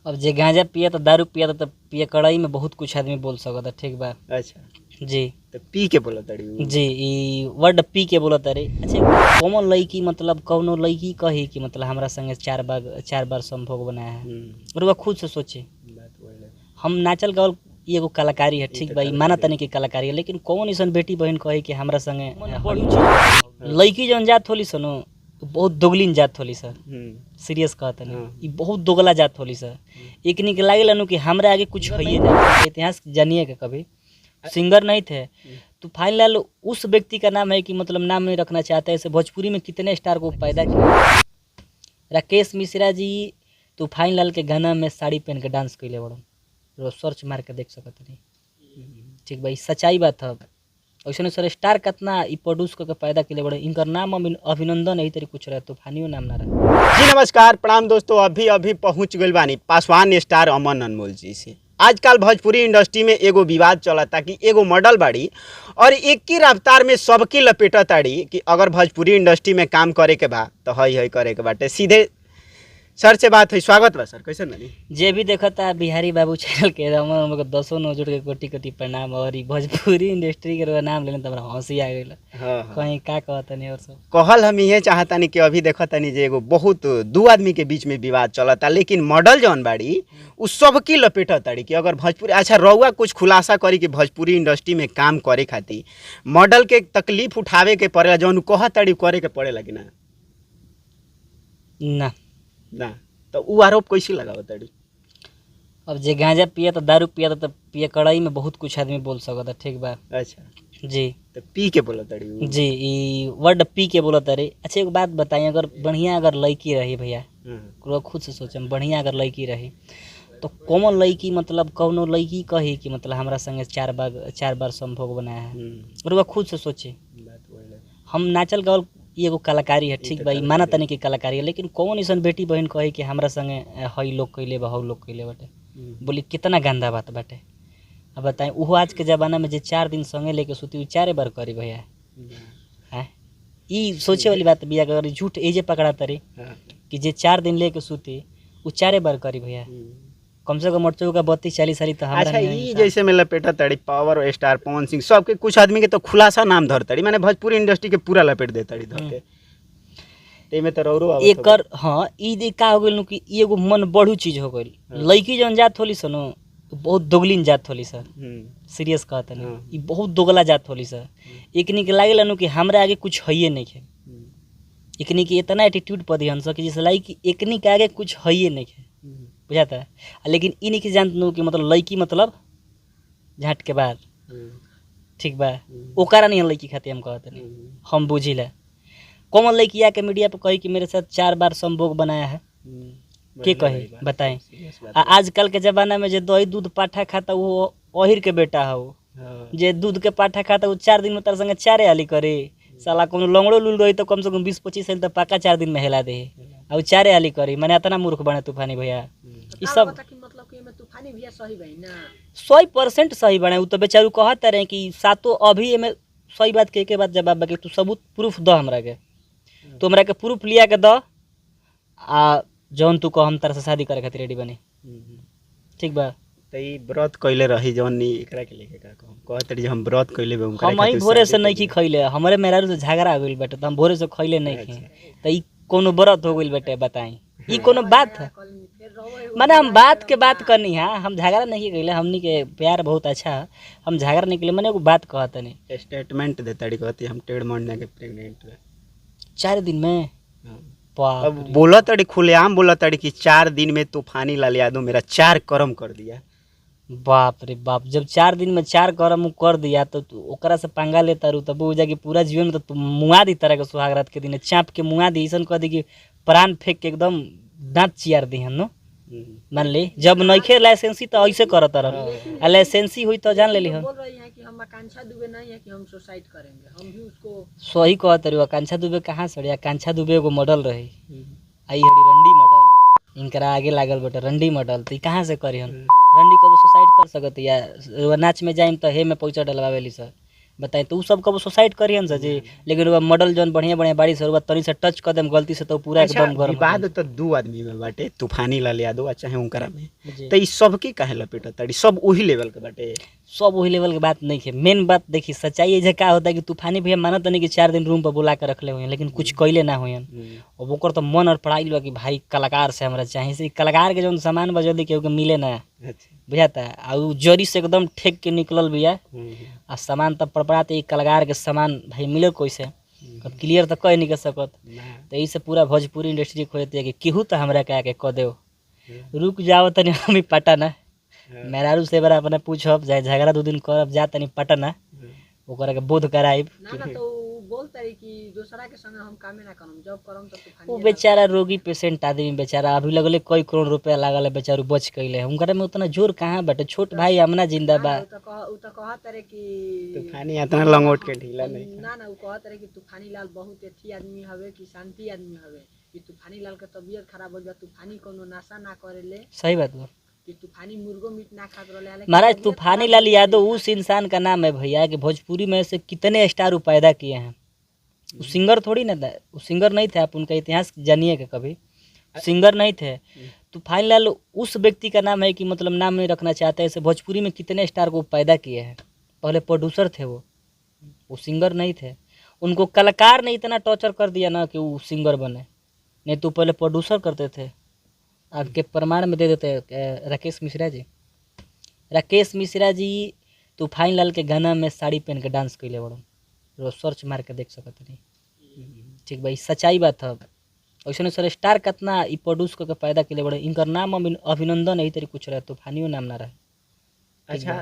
अब जे गांजा पियता, दारू पियता त पिए कड़ाई में बहुत कुछ आदमी बोल सकता, ठीक बा। अच्छा। जी। तो पी के बोला ताड़ी उ? जी, ई वर्ड पी के बोलत रे। अच्छा, कौन लड़की मतलब कौनो लड़की कही कि मतलब हमरा संगे चार बार संभोग बनाया है? और वह खुद से सोचे। बात बोले। हम नाचल गावल ई एगो कलाकारी है, ठीक तो बा, ई माना तनी कि कलाकारी है, लेकिन कौन ऐसन बेटी बहन कही कि हमरा संगे लड़की जौन जात होली सनो, बहुत दोगलिन जात होली सर। सीरियस कहत नहीं। ई बहुत दोगला जात होली सर। एकनी के लागेला नु कि हमरा आगे कुछ है नहीं। इतिहास जानिए के कभी सिंगर नहीं थे तो फाइनल उस व्यक्ति का नाम है कि मतलब नाम नहीं रखना चाहते। ऐसे भोजपुरी में कितने स्टार को पैदा किया। राकेश मिश्रा जी तूफान लाल के गाना में साड़ी पहन के डांस कैले बड़न, रोज सर्च मार के देख सकत नहीं, ठीक भाई, सच्चाई बात है। ऐसे सर स्टार कितना ई प्रोड्यूस करके पैदा कैले बड़े, इनकर नाम अभिनंदन यही तरी कुछ रहे, तूफानियो नाम ना रहे। जी नमस्कार, प्रणाम दोस्तों। अभी अभी पहुंच गइल बानी पासवान स्टार अमन अनमोल जी से। आजकल भोजपुरी इंडस्ट्री में एगो विवाद चलता कि एगो मॉडल बाड़ी और एक ही रफ्तार में सबके लपेटत ताड़ी कि अगर भोजपुरी इंडस्ट्री में काम करे के बा तो हई हई करे के बाटे। सीधे सर से बात है। स्वागत बा सर, कैसे बानी? जे भी देखता बिहारी बाबू चैनल के, हमर हमके दसों नौ जोड़ के कोटि कोटि प्रणाम। और ई भोजपुरी इंडस्ट्री के रउआ नाम लेने त हमरा हंसी आ गइल। हाँ हाँ। कहीं का कहतनी और सब? कहल हम इहे चाहतानी कि अभी देखतानी जे एगो बहुत दू आदमी के बीच में विवाद चलता, लेकिन मॉडल जौन बाड़ी उ सबके लपेटत ताड़ी कि अगर भोजपुरी, अच्छा रउआ कुछ खुलासा करी कि भोजपुरी इंडस्ट्री में काम करे खातिर मॉडल के तकलीफ उठावे के पड़ेला, जौन उ कहत ताड़ी उ करे के पड़ेला कि ना? ना। ना तो उ आरोप कैसे लगावत ताड़ी? अब जे गांजा पियता, दारू पियता त पिए कड़ाई में बहुत कुछ आदमी बोल सकता, ठीक बा। अच्छा। जी। तो पी के बोलत ताड़ी उ? जी, ई वर्ड पी के बोलत रे। अच्छा, एक बात बताई, अगर बढ़िया अगर लड़की रही भैया, रउआ खुद से सोचम, बढ़िया अगर लड़की रही तो कौन लड़की मतलब कौनो लड़की कही कि मतलब हमरा संगे चार बार संभोग बनाया है? और वह खुद से सोचे। बात बोले। हम नाचल गावल ई एगो कलाकारी है, ठीक तो बा, ई माना तनी कि कलाकारी है, लेकिन कौन ऐसन बेटी बहन कही कि हमरा संगे हई लोग कैले बा, हऊ लोग कैले बाटे? बोली, कितना गंदा बात बाटे। अब बताएं, उहो आज के ज़माना में जे 4 दिन संगे लेके सुती, उ चारे बार करी भैया? हैं, ई सोचे वाली बात बिया। अगर ई झूठ एजे पकड़ा तरी कि जे 4 दिन लेके सुती उ चारे बार करी भैया, कम से कम मरचो का 32-40 साली तो हमरा अच्छा। नियन ई इंसान। जैसे में लपेटा ताड़ी पावर स्टार पवन सिंह सबके, कुछ आदमी के तो खुलासा नाम धर ताड़ी, माने भोजपुरी इंडस्ट्री के पूरा लपेट दे ताड़ी धर के, ते में तो रौरो आवत होबे। एकर हाँ, ई जे का हो गइल नु कि ई एगो मन बढ़ू चीज हो गइल। लड़की जौन जात होली सनो, बहुत दोगलिन जात होली सर। सीरियस कहत नहीं। ई बहुत दोगला जात होली सर। एकनी के लागेला नु कि हमरा आगे कुछ हइये नहीं है। एकनी के इतना एटीट्यूड पर दिहन सर कि जैसे लाइक कि एकनी के आगे कुछ हइये नहीं है, बुझाता है? लेकिन ई नहीं कि जानत नु कि मतलब लड़की मतलब झाट के बाद, ठीक बा, ओकरा नहीं लड़की खातिर हम कहत नहीं। हम बुझिला कौन लड़की आके मीडिया पे कही कि मेरे साथ चार बार संभोग बनाया है? के कही, बताएं? सीरियस बात। आ आजकल के जमाना में जे दही दूध पाठा खाता, वो अहिर के बेटा हो। जे दूध के पाठा खाता, वो 4 दिन में तार संगे चारे हाली करे। साला कोनो लंगड़ो लूल रही तो कम से कम 20-25 साल तो पक्का 4 दिन में हेला दे, आ उ चारे हाली करी। माने इतना मूर्ख बने तूफानी भैया ई सब। कि मतलब कि एमे तूफानी भैया सही भाई ना? 100% सही बने। उ तो बेचारू कहत रहे कि सातो अभी एमे सही बात के के बात जवाब बाकी तू सबूत प्रूफ द हमरा के, तू हमरा के प्रूफ लिया के द, आ जौन तू कह हम तारा से शादी करे खातिर रेडी बनी, ठीक बा। त ई व्रत कइले रही जौन नी, एकरा के लेके का कहम? कहत रही जे हम व्रत कइले बे उनकरा हम ही खातिर भोरे से शादी नहीं खी खैले, हमरे मेहरारू से झगड़ा हो गइल बाटे त हम भोरे से खैले नहीं खी, त ई कोनो व्रत हो गइल बाटे? बताई, ई कोनो बात है? माने हम बात के बात करनी है, हम झगड़ा नहीं कइले। हमनी के प्यार बहुत अच्छा है, हम झगड़ा नहीं कइले, माने एगो बात कहत नहीं। स्टेटमेंट दे ताड़ी, कहती हम 1.5 महीना के प्रेग्नेंट रहे। 4 दिन में? बाप अब रे। बोला ताड़ी, खुलेआम बोला ताड़ी कि 4 दिन में तूफानी लाल यादव मेरा चार कर्म कर दिया। बाप रे बाप, जब 4 दिन में चार कर्म उ कर दिया तो तू ओकरा से पंगा लेता रू तब उ जाके पूरा जीवन में तो तू मुआ दी तरह के सुहाग रात के दिन चाँप के मुआ दी, ऐसन कह दी कि प्राण फेंक के एकदम दांत चियार दी हम नो। मान ली जब नइखे लाइसेंसी तो ऐसे करत रह, आ लाइसेंसी हुई तो जान लेली हम। बोल रही हैं कि हम आकांक्षा दुबे नहीं है कि हम सुसाइड करेंगे, हम भी उसको सही कहत रही। आकांक्षा दुबे कहाँ से? आकांक्षा दुबे एगो मॉडल रही, आई हड़ी रंडी मॉडल, इनकरा आगे लागल बेटा रंडी मॉडल, तो ई कहाँ से करी हम? रंडी कबो सुसाइड कर सकत या? नाच में जाइम तो हे में पैसा डलवावेली सर, बताए तो उ सब कबो सुसाइड करियन सर जी, लेकिन वो मॉडल जौन बढ़िया बढ़िया बाड़ी सर तनी से टच कर देम गलती से तो पूरा अच्छा, एकदम गर्म हो विवाद तो दू आदमी में बाटे, तूफानी लाल यादव आ चाहे उनकरा में, जी। तो ई सबके काहे लपेटत ताड़ी? सब वही लेवल के बाटे। सब वही लेवल के बात नहीं है। मेन बात देखी सच्चाई ये का होता है कि तूफानी भैया मानत नहीं कि 4 दिन रूम पर बुला के रखले हुए, लेकिन कुछ कैले ना हुए। अब ओकर तो मन और पढ़ाई बा कि भाई कलाकार से हमरा चाही, से कलाकार के जौन सामान बा जल्दी केहू के मिले ना, अच्छा। बुझाता। आ उ जरी से एकदम ठेक के निकलल बिया, आ सामान तब पड़पड़ाते ई कलाकार के सामान भाई मिले कैसे, अब क्लियर तो कह नहीं के सकत। तो ई से पूरा भोजपुरी इंडस्ट्री खोजते है कि केहू तो हमरा के आके कह दो, रुक जाओ तनी हम पटना मेहरारू से बड़ा अपना पूछब, जाए झगड़ा 2 दिन करब, जा तनी पटना ओकरा के बोध कराइब। ना ना तो उ बोलता रही कि दूसरा के संग हम कामे ना करम, जब करम तो तूफानी वो बेचारा रोगी पेशेंट आदमी बेचारा अभी लगले कई करोड़ रुपया लागल है बेचारू बच गईले, उनकरा में उतना जोर कहाँ बाटे, छोट भाई हमना जिंदा बा। उ तो कहत रहे कि तूफानी इतना लंगोट के ढीला नहीं। ना ना उ कहत रहे कि तूफानी लाल बहुत अथी आदमी हवे, कि शांति आदमी हवे, कि तूफानी लाल के तबीयत खराब हो जा, तूफानी कोनो नशा ना करेले, सही बात बा कि तूफानी मुर्गो मीट ना खात रहले। हालांकि महाराज तबीयत तूफानी लाल यादव उस इंसान का नाम है भैया कि भोजपुरी में से कितने स्टार पैदा किए हैं। वो सिंगर थोड़ी ना था, वो सिंगर नहीं थे, आप उनका इतिहास जानिएगा कभी, सिंगर नहीं थे। तूफानी लाल उस व्यक्ति का नाम है कि मतलब नाम नहीं रखना चाहते, ऐसे भोजपुरी में कितने स्टार को पैदा किए हैं। पहले प्रोड्यूसर थे वो सिंगर नहीं थे। उनको कलाकार ने इतना टॉर्चर कर दिया ना कि वो सिंगर बने, नहीं तो पहले प्रोड्यूसर करते थे। आपके प्रमाण में दे देते हैं, राकेश मिश्रा जी, राकेश मिश्रा जी तूफानी लाल के गाना में साड़ी पहन के डांस कैले बड़न, रोज सर्च मार के देख सकत नहीं। ठीक भाई सच्चाई बात है। ऐसे सर स्टार कितना ई प्रोड्यूस करके पैदा कैले बड़े, इनकर नाम अभिनंदन यही तरी कुछ रहे, तूफानियों नाम ना रहे। अच्छा।